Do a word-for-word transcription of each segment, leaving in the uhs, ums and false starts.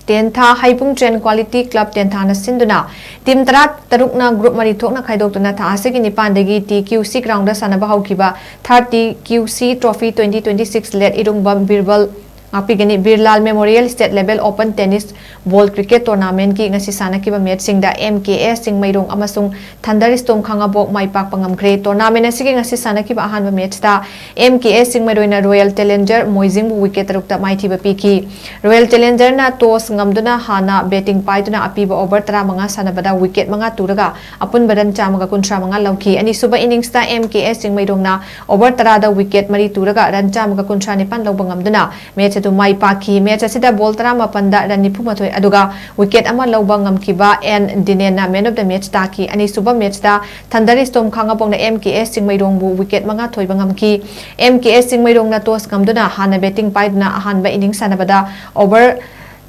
ꯇꯦꯟꯊꯥ ꯍꯩꯕꯨꯡ train quality club ꯇꯦꯟꯊꯥꯅ ꯁꯤꯟꯗꯨꯅ team ꯇꯔꯥ ꯇꯔꯨꯛꯅ group ꯃꯔꯤ ꯊꯣꯛꯅ ꯈꯥꯏꯗꯣꯛꯇꯨꯅ ꯊꯥ ꯑꯁꯤꯒꯤ ꯅꯤꯄꯥꯟꯗꯒꯤ ꯇꯤ ꯀ꯭ꯌꯨ ꯁꯤ ꯒ꯭ꯔꯥꯎꯟꯗ ꯁꯥꯟꯅꯕ ꯍꯧꯈꯤꯕ ꯊꯥꯔꯠ T Q C trophy twenty twenty six late Irungbam Birbal ꯉꯥꯛꯄꯤꯒꯅꯤ Birlal memorial state level open tennis ball cricket ꯇꯣꯔꯅꯥꯃꯦꯟꯠꯀꯤ ꯉꯁꯤ ꯁꯥꯟꯅꯈꯤꯕ ꯃꯦꯠꯆꯁꯤꯡꯗ ꯑꯦꯝ ꯀꯦ ꯑꯦꯁ ꯆꯤꯡꯃꯩꯔꯣꯡ ꯑꯃꯁꯨꯡ ꯊꯟꯗꯔ ꯁ꯭ꯇꯣꯝ ꯈꯥꯉꯕꯣꯛ ꯃꯥꯏ ꯄꯥꯛꯄ ꯉꯝꯈ꯭ꯔꯦ꯫ ꯇꯣꯔꯅꯥꯃꯦꯟꯠ ꯑꯁꯤꯒꯤ ꯉꯁꯤ ꯁꯥꯟꯅꯈꯤꯕ ꯑꯍꯥꯟꯕ ꯃꯦꯠꯆꯇ ꯑꯦꯝ ꯀꯦ ꯑꯦꯁ ꯆꯤꯡꯃꯩꯔꯣꯡꯅ ꯔꯣꯌꯦꯜ ꯆꯦꯂꯦꯟꯖꯔ ꯃꯣꯏꯖꯤꯡꯕꯨ ꯋꯤꯀꯦꯠ ꯇꯔꯨꯛꯇ ꯃꯥꯏꯊꯤꯕ ꯄꯤꯈꯤ꯫ ꯔꯣꯌꯦꯜ ꯆꯦꯂꯦꯟꯖꯔꯅ ꯇꯣꯁ ꯉꯝꯗꯨꯅ ꯍꯥꯟꯅ ꯕꯦꯇꯤꯡ ꯄꯥꯏꯗꯨꯅ ꯑꯄꯤꯕ ꯑꯣꯚꯔ ꯇꯔꯥꯃꯉꯥ ꯁꯥꯟꯅꯕꯗ ꯋꯤꯀꯦꯠ ꯃꯉꯥ ꯇꯨꯔꯒ ꯑꯄꯨꯟꯕ ꯔꯟ ꯆꯥꯝꯃꯒ ꯀꯨꯟꯊ꯭ꯔꯥ ꯃꯉꯥ ꯂꯧꯈꯤ꯫ ꯑꯅꯤꯁꯨꯕ ꯏꯅꯤꯡꯁꯇ ꯑꯦꯝ ꯀꯦ ꯑꯦꯁ ꯆꯤꯡꯃꯩꯔꯣꯡꯅ ꯑꯣꯚꯔ ꯇꯔꯥꯗ ꯋꯤꯀꯦꯠ ꯃꯔꯤ ꯇꯨꯔꯒ ꯔꯟ ꯆꯥꯝꯃꯒ ꯀꯨꯟꯊ꯭ꯔꯥ ꯅꯤꯄꯥꯟ ꯂꯧꯕ ꯉꯝꯗꯨꯅ ꯃꯦꯠꯆ ꯑꯗꯨ ꯃꯥꯏ ꯄꯥꯛꯈꯤ꯫ ꯃꯦꯠꯆ ꯑꯁꯤꯗ ꯕꯣꯜ ꯇꯔꯥꯃꯥꯄꯟꯗ ꯔꯟ ꯅꯤꯐꯨꯃꯥꯊꯣꯏ ꯑꯗꯨꯒ ꯋꯤꯀꯦꯠ ꯑꯃ ꯂꯧꯕ ꯉꯝꯈꯤꯕ ꯑꯦꯟ ꯗꯤꯅꯦꯟꯅ ꯃꯦꯟ ꯑꯣꯐ ꯗ ꯃꯦꯠꯆ ꯇꯥꯈꯤ꯫ ꯑꯅꯤꯁꯨꯕ ꯃꯦꯠꯆꯇ ꯊꯟꯗꯔ ꯁ꯭ꯇꯣꯝ ꯈꯥꯉꯕꯣꯛꯅ ꯑꯦꯝ ꯀꯦ ꯑꯦꯁ ꯆꯤꯡꯃꯩꯔꯣꯡꯕꯨ ꯋꯤꯀꯦꯠ ꯃꯉꯥ ꯊꯣꯏꯕ ꯉꯝꯈꯤ꯫ ꯑꯦꯝ ꯀꯦ ꯑꯦꯁ ꯆꯤꯡꯃꯩꯔꯣꯡꯅ ꯇꯣꯁ ꯉꯝꯗꯨꯅ ꯍꯥꯟꯅ ꯕꯦꯇꯤꯡ ꯄꯥꯏꯗꯨꯅ ꯑꯍꯥꯟꯕ ꯏꯅꯤꯡꯁ ꯁꯥꯟꯅꯕꯗ ꯑꯣꯚꯔ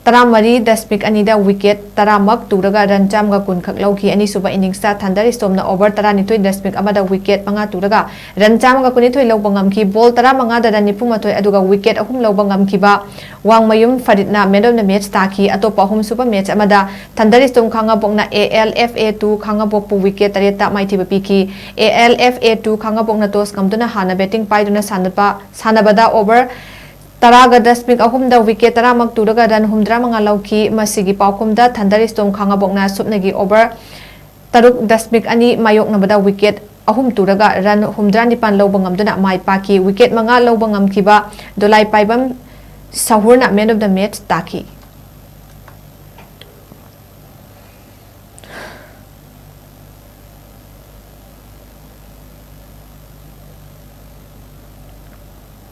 ꯇꯔꯥꯃꯔꯤ ꯗꯁꯃꯤꯛ ꯑꯅꯤꯗ ꯋꯤꯀꯦꯠ ꯇꯔꯥꯃꯛ ꯇꯨꯔꯒ ꯔꯟ ꯆꯥꯝꯃꯒ ꯀꯨꯟ ꯈꯛ ꯂꯧꯈꯤ꯫ ꯑꯅꯤꯁꯨꯕ ꯏꯅꯤꯡꯁꯇ ꯊꯟꯗꯔ ꯁ꯭ꯇꯣꯝꯅ ꯑꯣꯚꯔ ꯇꯔꯥꯅꯤꯊꯣꯏ ꯗꯁꯃꯤꯛ ꯑꯃꯗ ꯋꯤꯀꯦꯠ ꯃꯉꯥ ꯇꯨꯔꯒ ꯔꯟ ꯆꯥꯝꯃꯒ ꯀꯨꯟꯅꯤꯊꯣꯏ ꯂꯧꯕ ꯉꯝꯈꯤ꯫ ꯕꯣꯜ ꯇꯔꯥꯃꯉꯥꯗ ꯔꯟ ꯅꯤꯐꯨꯃꯥꯊꯣꯏ ꯑꯗꯨꯒ ꯋꯤꯀꯦꯠ ꯑꯍꯨꯝ ꯂꯧꯕ ꯉꯝꯈꯤꯕ ꯋꯥꯡꯃꯌꯨꯝ ꯐꯔꯤꯠꯅ ꯃꯦꯟ ꯑꯣꯐ ꯗ ꯃꯦꯠꯆ ꯇꯥꯈꯤ꯫ ꯑꯇꯣꯞꯄ ꯑꯍꯨꯝꯁꯨꯕ ꯃꯦꯠꯆ ꯑꯃꯗ ꯊꯟꯗꯔ ꯁ꯭ꯇꯣꯝ ꯈꯥꯉꯕꯣꯛꯅ A L F A two ꯈꯥꯉꯕꯣꯛꯄꯨ wicket ꯇꯔꯦꯠꯇ ꯃꯥꯏꯊꯤꯕ ꯄꯤꯈꯤ꯫ A L F A two ꯈꯥꯉꯕꯣꯛꯅ toss ꯉꯝꯗꯨꯅ ꯍꯥꯟꯅ ꯕꯦꯇꯤꯡ ꯄꯥꯏꯗꯨꯅ ꯁꯥꯟꯅꯕ ꯁꯥꯟꯅꯕꯗ ꯑꯣꯚꯔ ꯇꯔꯥꯒ ꯗꯁꯃꯤꯛ ꯑꯍꯨꯝꯗ ꯋꯤꯀꯦꯠ ꯇꯔꯥꯃꯛ ꯇꯨꯔꯒ ꯔꯟ ꯍꯨꯝꯗ꯭ꯔꯥꯃꯉꯥ ꯂꯧꯈꯤ꯫ ꯃꯁꯤꯒꯤ ꯄꯥꯎꯈꯨꯝꯗ ꯊꯟꯗꯔ ꯁ꯭ꯇꯣꯝ ꯈꯥꯉꯕꯣꯛꯅ ꯁꯨꯞꯅꯒꯤ ꯑꯣꯚꯔ ꯇꯔꯨꯛ ꯗꯁꯃꯤꯛ ꯑꯅꯤ ꯃꯥꯌꯣꯛꯅꯕꯗ ꯋꯤꯀꯦꯠ ꯑꯍꯨꯝ ꯇꯨꯔꯒ ꯔꯟ ꯍꯨꯝꯗ꯭ꯔꯥ ꯅꯤꯄꯥꯟ ꯂꯧꯕ ꯉꯝꯗꯨꯅ ꯃꯥꯏ ꯄꯥꯛꯈꯤ꯫ ꯋꯤꯀꯦꯠ ꯃꯉꯥ ꯂꯧꯕ ꯉꯝꯈꯤꯕ ꯗꯣꯂꯥꯏꯄꯥꯏꯕꯝ ꯁꯍꯨꯔꯅ ꯃꯦꯟ ꯑꯣꯐ ꯗ ꯃꯦꯠꯆ ꯇꯥꯈꯤ꯫